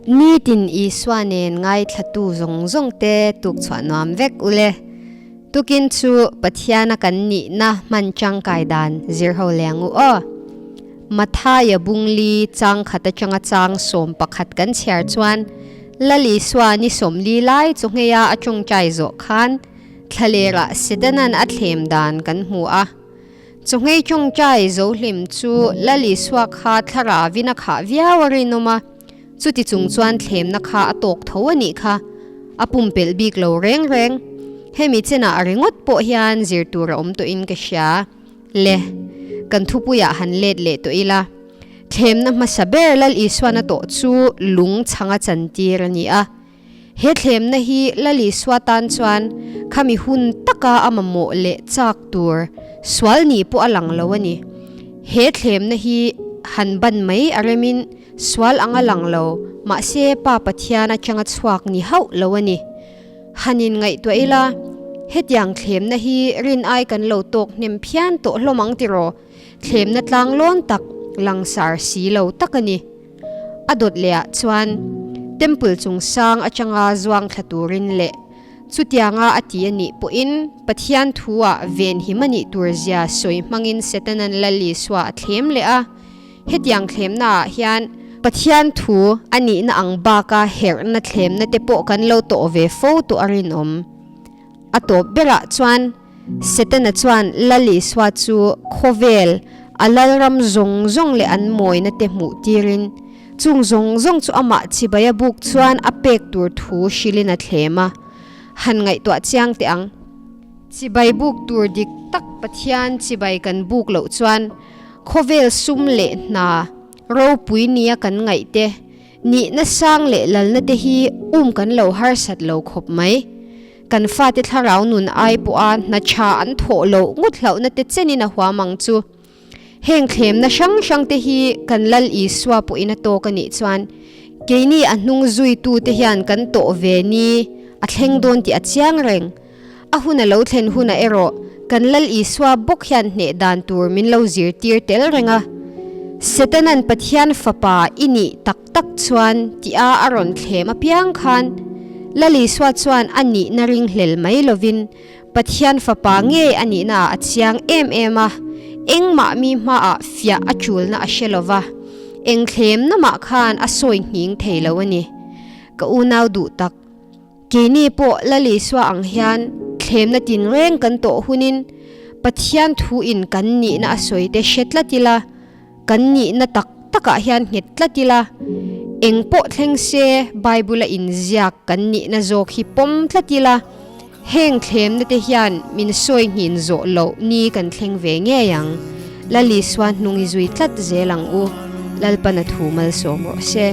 Nitin Isua nen ngaithlatu zawng zawng te tukchhuah nuam vek ule. Tukin chu Pathiana kan nihna hman tangkai dan zir ho leh ang u aw. Mathaia bungli chang khat atanga chang 11 kan chhiar chuan Lal Isua ni 40 lai chu ngheia a tawngtai zawh khan thlalera Setanan a thlem dan kan hmu a. Chu nghei tawngtai zo hlim chu Lal Isua kha thlaravin a khah viau a rinawm a, chuti chung chuan thlemna kha a tawk tho a nih kha. A pumpelh bik lo reng reng. Hemi chenah ringawt pawh hian zir tur a awm tawhin ka hria. Le, kan thupuiah han let leh tawh ila. Thlemna hmasa ber Lal Isuana tawh chu lung chhanga chantir a ni a. He thlemna hi Lal Isua tan chuan khami hun taka a mamawh leh chak tur sual ni pawh a lang lo a ni. He thlemna hi han ban mai a remin sual anga lang lo, mahse Pa Pathian atanga chhuak ni hauh lo a ni. Han in ngaihtuah ila, hetiang thlemna hi rin ai kan lo tawk hnem phian tawh hlawm ang tiraw? Thlemna tlang lawn tak, langsar si lo tak a ni. A dawt leh ah chuan Temple chung sang atanga zuang thla turin leh chutianga a ti a nih pawhin Pathian thu ah ven him a nih tur zia sawi hmangin Setanan Lal Isua a thlem leh a. Hetiang thlemna ah hian Pathian thu a nihna ang baka herhna thlemna te pawh kan lo tawh ve fo tawh a rinawm. A tawp berah chuan Setana chuan Lal Isua chu khawvel, a lalram zawng zawng leh an mawina te hmuh tirin, chung zawng zawng chu amah chibai a buk chuan a pek tur thu hrilhin a thlem a. Han ngaihtuah chiang teh ang. Chibai buk tur dik tak Pathian chibai kan buk loh chuan khawvel sum leh hna ropui nia kan ngaih te, nihna sang leh lalna te hi um kan lo harsat lo khawp mai. Kan fate thlarau nun ai pawha hna tha an thawh loh ngawt hlauhna te chenin a huam ang chu. Heng thlemna hrang hrang te hi kan Lal Isua pawhin a tawk a nih chuan keini a hnung zuitu te hian kan tawh ve ni a thleng dawn tih a chiang reng. A hun a lo thlen hunah erawh kan Lal Isua bawk hian hneh dan tur min lo zirtir tel reng a. Setanan Pathian fapa i nih tak tak chuan tia a rawn thlem apiang khan Lal Isua chuan a nihna ringhlel mai lovin Pathian fapa ngei a nihnaah a chiang em em a, engmah mi hmaah fiah a tulna a hre lova, eng thlemna mah khan a sawi nghing thei lo a ni. Ka unau duh tak. Keini pawh Lal Isua ang hian thlemna tinreng kan tawh hunin Pathian thu in kan nihna a sawi te hre tlat ila, kan nihna tak takah hian nghet tlat ila, eng pawh thleng se Bible a inziak kan nihna zawk hi pawm tlat ila, heng thlemna te hian min sawi nghin zawh loh ni kan thleng ve ngei ang. Lal Isua hnung i zui tlat zel ang u, Lalpana thu malsawm rawh se.